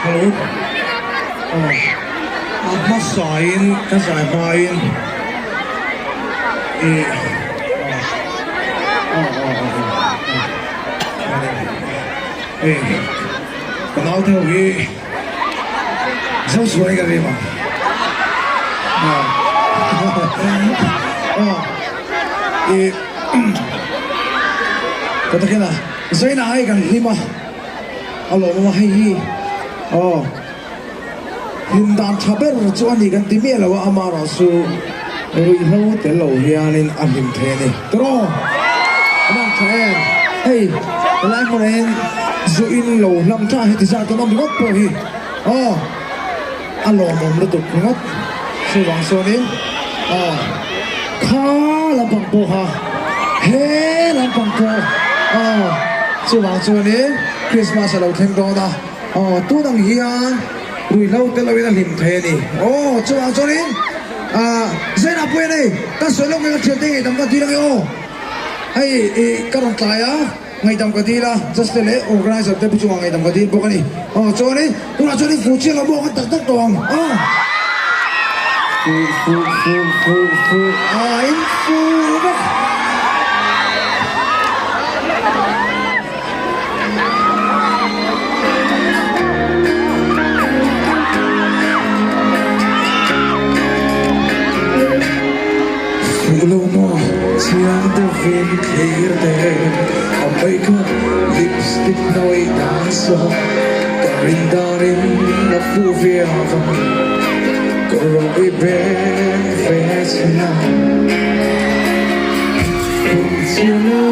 Hello a hmasain ka zai hmain ih hei ka naute ho hi Zosuai ka rim a ih ka takin a zaina ai kan hlim a. A lawmawm a hei hi aw hlim dan tha ber chu a ni kan ti miah lo a amaherawh chu ruihhlo tel lo hianin a hlim thei a ni tawh a dan tha em hei helai hmunah hian zu in lo hlam tha heti zat kan awm ringawt pawh hi aw a lawmawm lutuk ringawt chuvang chuanin aw kha lampang pawh kha he lampang pawh aw chuvang chuanin Christmas a lo thleng dawn a aw tun ang hian ruihhlo tel loin a hlim thei a ni aw chuvang chuanin ah Zainah pawh hian hei ka sawi lawk nge ka thiante ngaihdam ka dil ange aw hei ih ka rawn tlai a. Ngaihdam ka dil a, Justice leh Organizer te chungah ngaihdam ka dil bawk a ni. Aw chuanin tunah chuanin fu chiang lo maw kan tak tak tawh ang aw. Fu fu fu fu fu a in fu vek. Fu lo maw chiang deuhin thlir teh a makeup lipstick hnawih dan saw ka rin danin a fu viau ang ka rawh i beng ve chin a fu chiang lo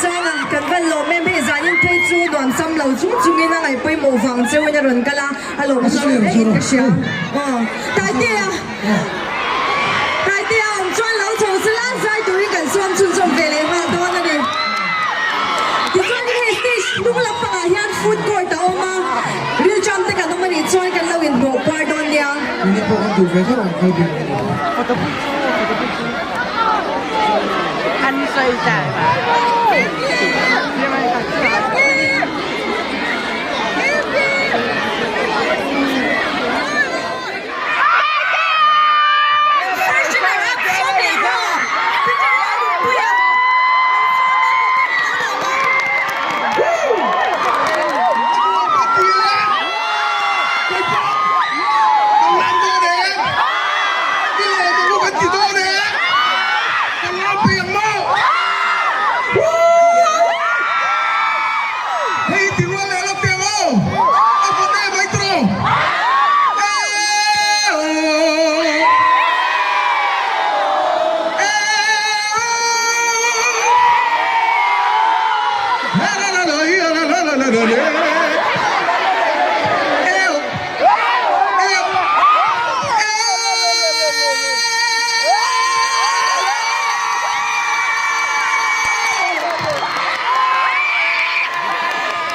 Lalnunsanga kan van lawm em hei zanin phei chu nuam sam lo chung chungin a ngaih pawimawh vang cheuhin a rawn kal a, a lawm zawk hlein ka hria. Aw Taitea Taitea awm chuan lo chho sela zai turin kan sawm chhunzawm ve leh nghal dawn a ni. Tichuan hei stage hnung lampangah hian food court a awm a, rilṭam te kan awm a nih chuan kan lo inhnawh puar dawn nia. Ini pawh kan duh ve kher ang kal bik a ni.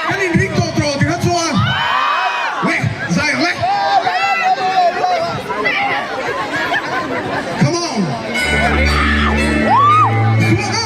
Kan inring tawh tawh ti kha chuan le zai ang le. Come on. Come on go.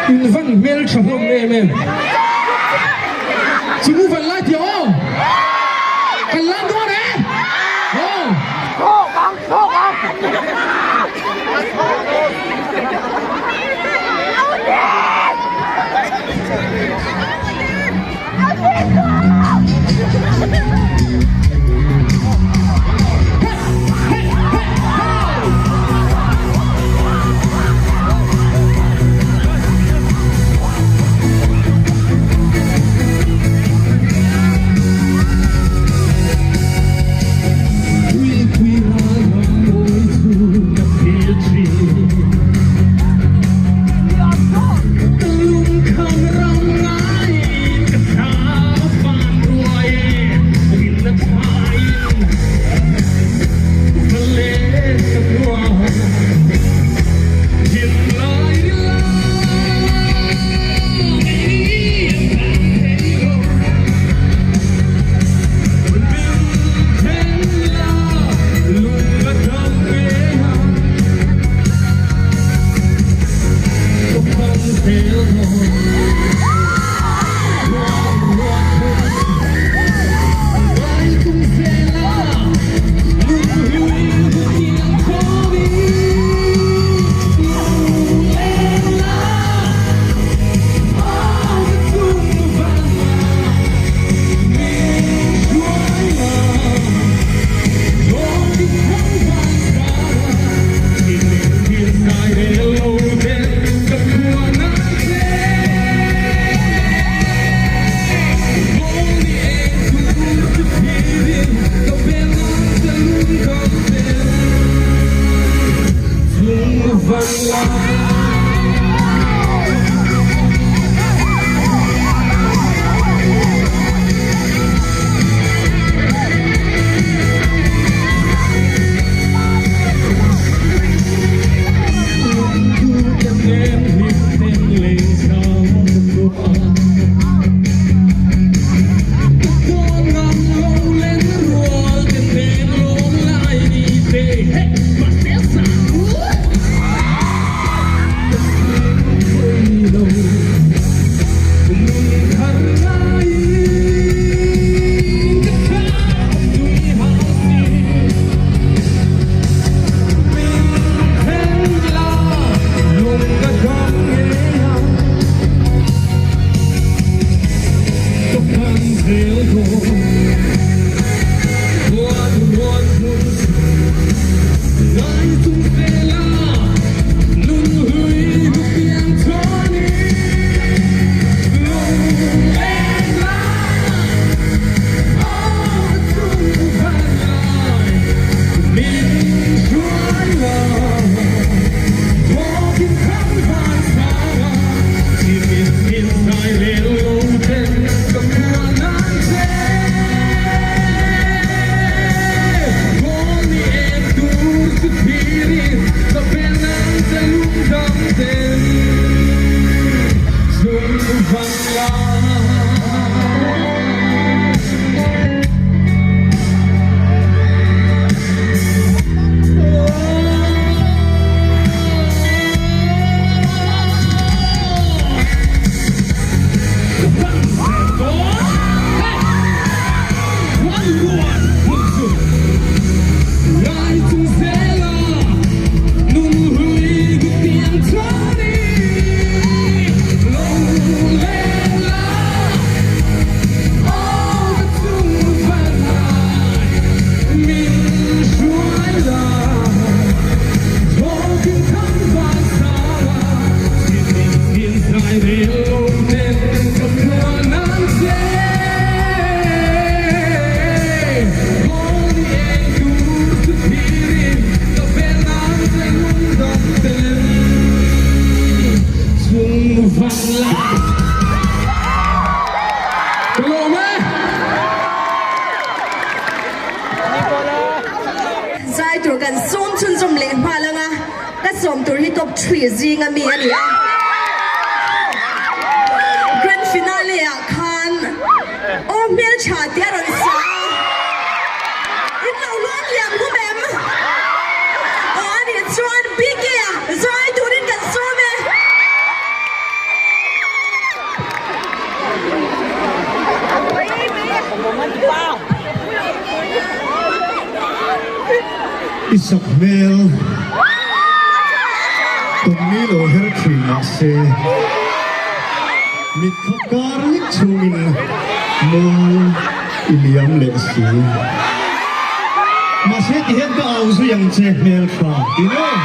In van hmel tha hlawm em em. Chu van lai tih aw. Kan lan dawn e. Aw. Ka lawm e! Zai tur kan sawm chhunzawm leh nghal ang a, ka sawm tur hi top three zing a mi a ni a. Grand finale ah khan aw hmeltha tih a rawn sa a, in lo luang liam hum em? Aw a nih chuan BK a zai turin kan sawm e. I sak hmel tawmni lo her thin mahse mitkhap kar lek chhungin mual i liam leh si. Mahse tihian ka au zui ang che hmel tha ti maw?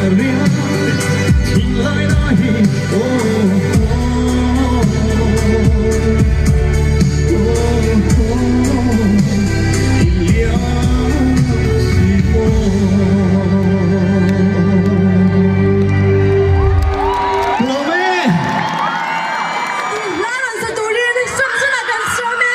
Tih hla rawn sa turin Samsona kan sawm e.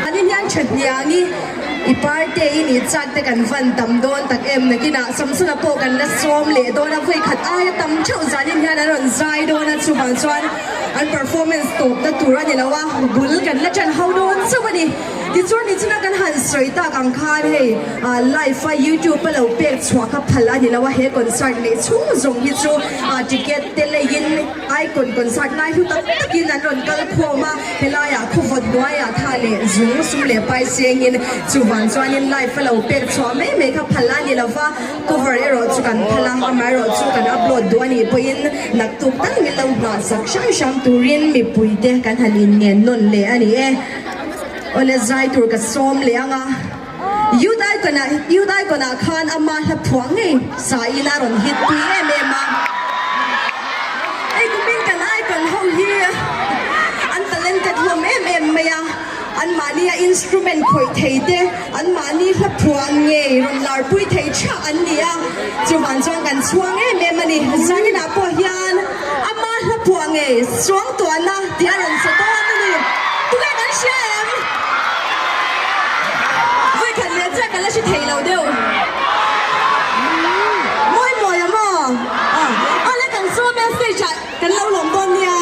Anin hian Thahniangi i parte i nih chak te kan van tam dawn tak em nakinah Samsona pawh kan la sawm leh dawn a vawi khat aia tam theuh zanin hian an rawn zai dawn a chuvang chuan an performance tawpna tur a ni lo a bul kan la tan ho dawn chauh a ni. Tichuan nichina kan han sawi tak ang khan hei live a youtube a lo pek chhuah kha phal a ni lo a, he concert neih chhung zawng hi chu ticket te leiin icon concert ngai hlu tak takin an rawn kal khawm a, helaiah khawvawt hnuaiah tha leh zung sum leh pai sengin chuvang chuanin live a lo pek chhuah mai mai kha phal a ni lo va. Cover erawh chu kan phal a, amaherawh chu kan upload duh a nih pawhin naktuk tal min lo nghah sak hrang hrang turin mipuite kan han inngen nawn leh a ni e. Awle zai tur ka sawm leh ang a, Youth Icon ah Youth Icon ah khan ama hla phuah ngei sain a rawn hit pui em em a. Hei kumin kan Icon ho hi an talented hlawm em em mai a. Anmahnia instrument khawih thei te, anmahni hla phuah ngei rawn larpui thei thah an ni a, chuvang chuan kan chhuang em em a ni. Zaninah pawh hian ama hla phuah ngei suangtuahna tih a rawn sa dawn a ni. Tunge kan hria em? Vawikhat leh chiah ka la hre thei lo deuh. Mawi mawi a maw? Awle kan sawm e stage ah kan lo lawm dawn nia.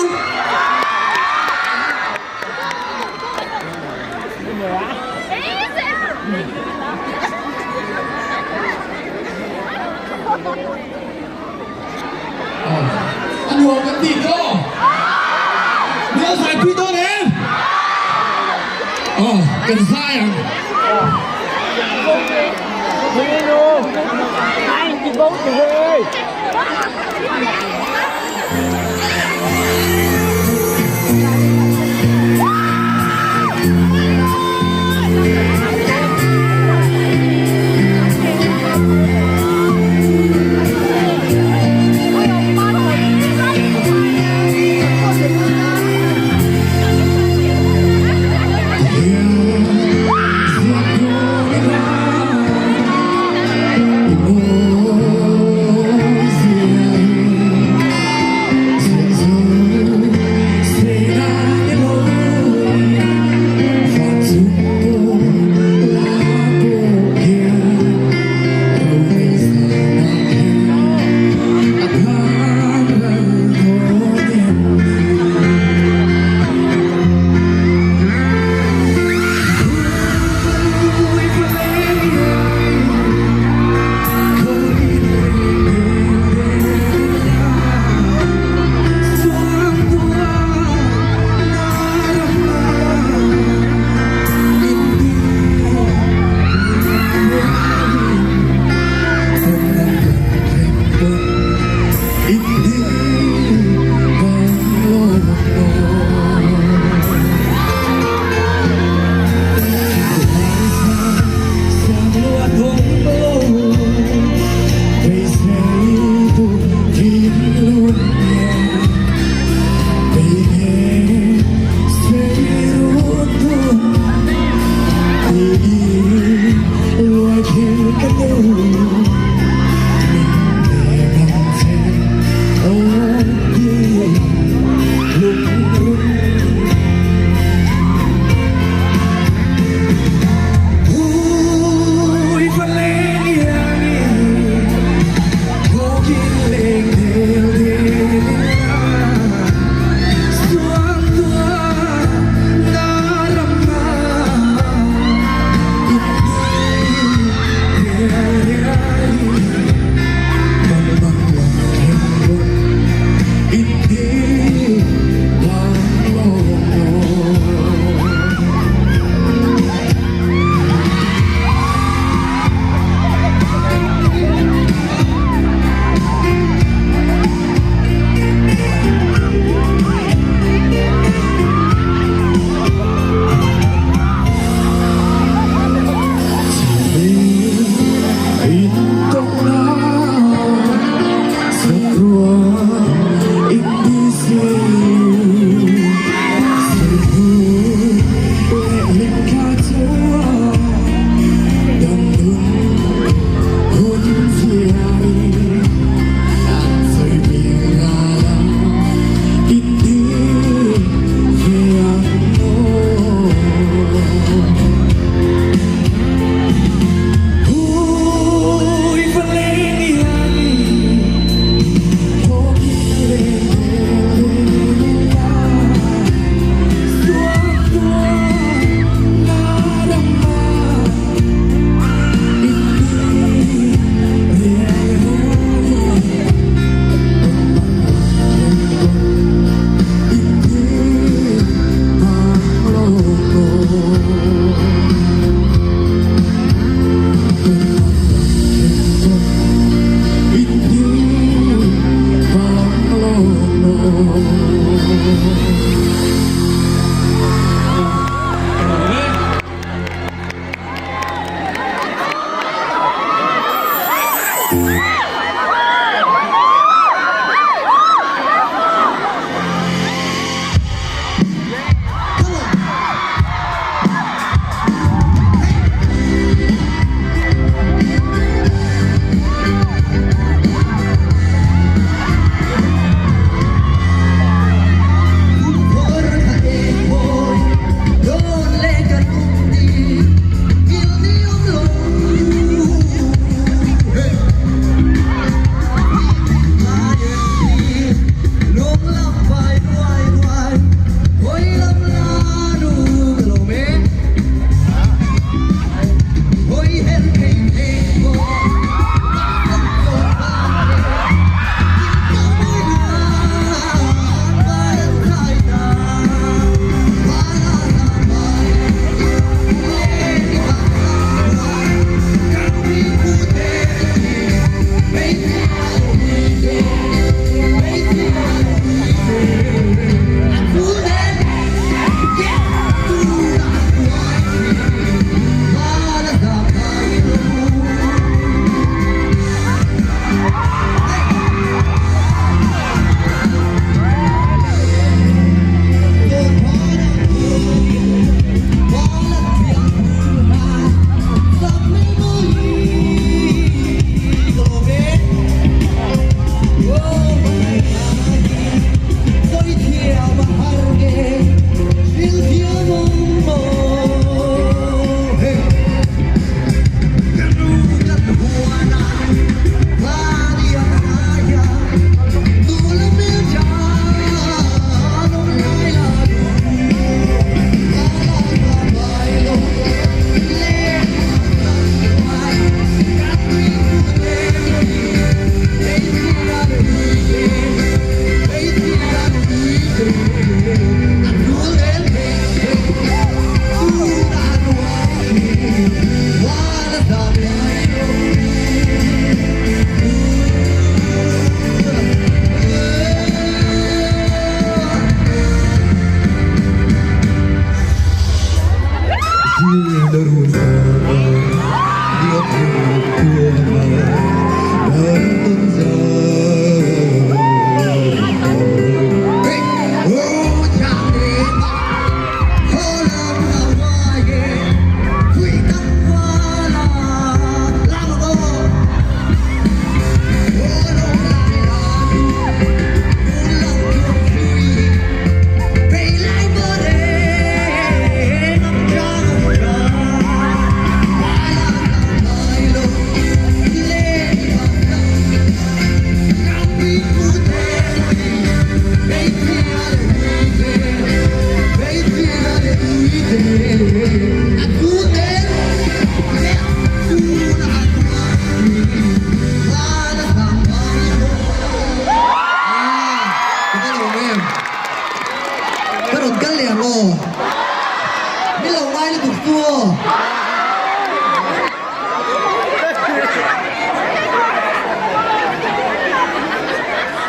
A nuam kan tih tawh. Min lo zai pui dawn em? Aw, kan zai ang.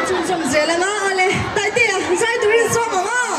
Chhunzawm zel anga ale Taitea zai turin sawm ang aw.